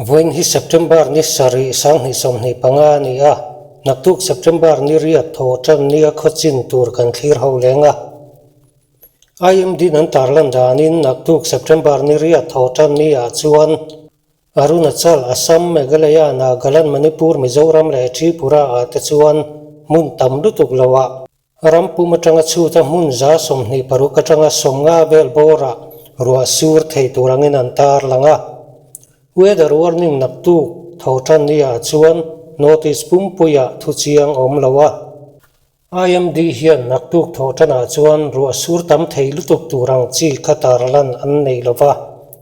Vawiin hi September ni sarih 2025 a ni a, naktuk September ni riat thaw tan nia khaw chin tur kan thlir ho leng a. IMD an tarlan danin naktuk September ni riat thaw tan ni ah chuan Arunachal, Assam, Meghalaya, Nagaland, Manipur, Mizoram leh Tripura ah te chuan hmun tam lutuk lo ah Ram pum atanga chhuta hmun 26 atanga 50 vel bawrah ruah sur thei tur angin an tar lang a. Weather warning naktuk tho tan ni ah chuan notice pumpuiah thu chiang awm lo a. IMD hian naktuk tho tanah chuan ruah sur tam thei lutuk tur ang chi kha tar lan an nei lo va.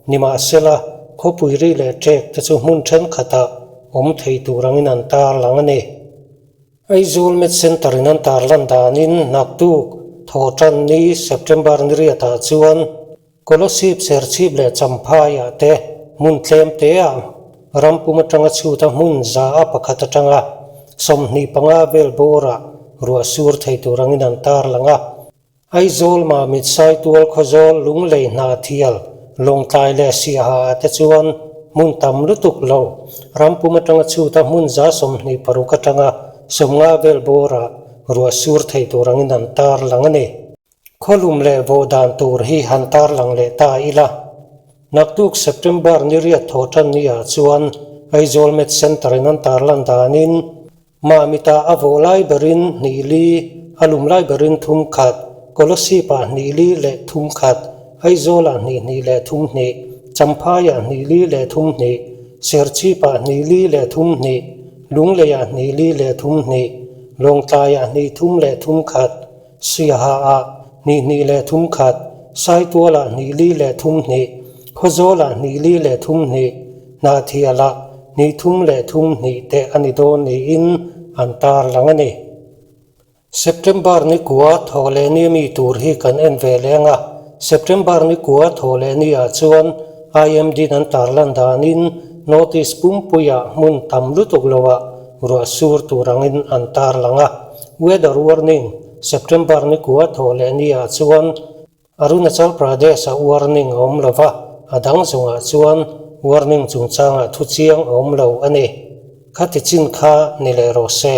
Nimahsela, khawpui ri leh ṭek te chu hmun thenkhatah awm thei tur angin an tar lang a ni. Aizawl Med Centre in an tarlan danin naktuk Thawhtan ni September ni riatah chuan Kolosip, Serchhip leh Champhaiah te hmun tlem teah ram pum atanga chhuta hmun 100 atanga 25 vel bawrah ruah sur thei tur angin an tarlang a. Aizawl Mamit Saitual Khawzawl Lunglei Hnahthial Lawngtlai leh Siaha ah te chuan hmun tam lutuk lo ram pum atanga chhuta hmun 26 atanga 50 vel bawrah ruah sur thei tur angin an tar lang a ni. Khawlum leh vawh dan tur hi han tar lang leh ta ila. Naktuk September ni riat thaw tan ni ah chuan Aizawl Med Centre in an tar lan danin Mamita a vawh lai berin hnih li, a lum lai berin thum khat, Kolosip-ah hnih li leh thum khat, Aizawl-ah hnih hnih leh thum hnih, Champhai-ah hnih li leh thum hnih, Serchhip-ah hnih li leh thum hnih, Lunglei-ah hnih li leh thum hnih, Lawngtlai-ah hnih thum leh thum khat, Siaha-ah hnih hnih leh thum khat, Saitual-ah hnih li leh thum hnih, Khawzawl-ah hnih li leh thum hnih, Hnahthialah hnih thum leh thum hnih te a ni dawn niin an tar lang a ni. September ni kua thawh leh ni mi tur hi kan en ve leng a, September ni kua thawh leh ni ah chuan IMD an tar lan danin notice pumpuiah hmun tam lutuk loah ruah sur tur angin an tar lang a. Weather warning, September ni kua thawh leh ni ah chuan Arunachal Pradesh-a warning a awm lo va, a dang zawngah chuan warning chungchangah thu chiang a awm lo a ni. Khati chin kha ni leh rawh se.